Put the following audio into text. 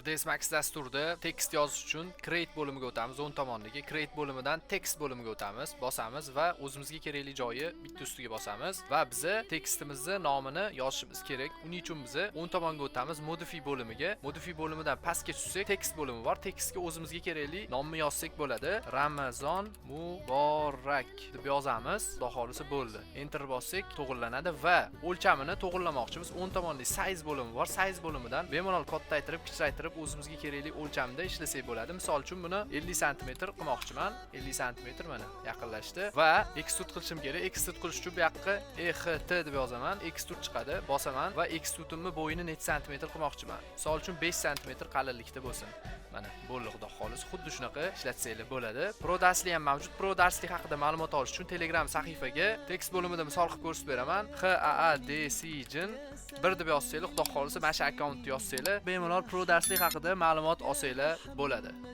3ds Max dasturida tekst yozish uchun Create bo'limiga o'tamiz. O'ng tomondagi Create bo'limidan Text bo'limiga o'tamiz, bosamiz va o'zimizga kerakli joyi bitta ustiga bosamiz va biza tekstimizni nomini yozishimiz kerak. Uning uchun biza o'ng tomonga o'tamiz, Modify bo'limiga. Modify bo'limidan pastga tushsak, Text bo'limi bor. Tekstga o'zimizga kerakli nomni yozsak bo'ladi. Ramazon muborak deb yozamiz. Xudo xolisa, bo'ldi. Enter bossak, to'g'rilanadi va o'lchamini to'g'rilamoqchimiz. O'ng tomonda Size bo'limi bor. Size bo'limidan bemalol kattaytirib, kichraytirib, o'zimizga kerakli o'lchamda ishlasak bo'ladi. Misol uchun, buni 50 sm qilmoqchiman. 50 sm, mana, yaqinlashdi va extrude qilishim kerak. Extrude qilish uchun bu yoqqa EXT deb yozaman. Extrude chiqadi, bosaman va extrudeimni bo'yini necha santimetr qilmoqchiman? Misol uchun, 5 sm qalinlikda bo'lsin. Mana, bo'ldi, xudo xohlasa, xuddi shunaqa ishlatsanglar bo'ladi. Pro darslik ham mavjud. Pro darslik haqida ma'lumot olish uchun Telegram sahifaga tekst bo'limida misol qilib ko'rsatib beraman. H A A D C J 1 deb yozsanglar, xudo xohlasa, mana shu akkauntni yozsanglar, bemalol pro darslik haqida ma'lumot olsanglar bo'ladi.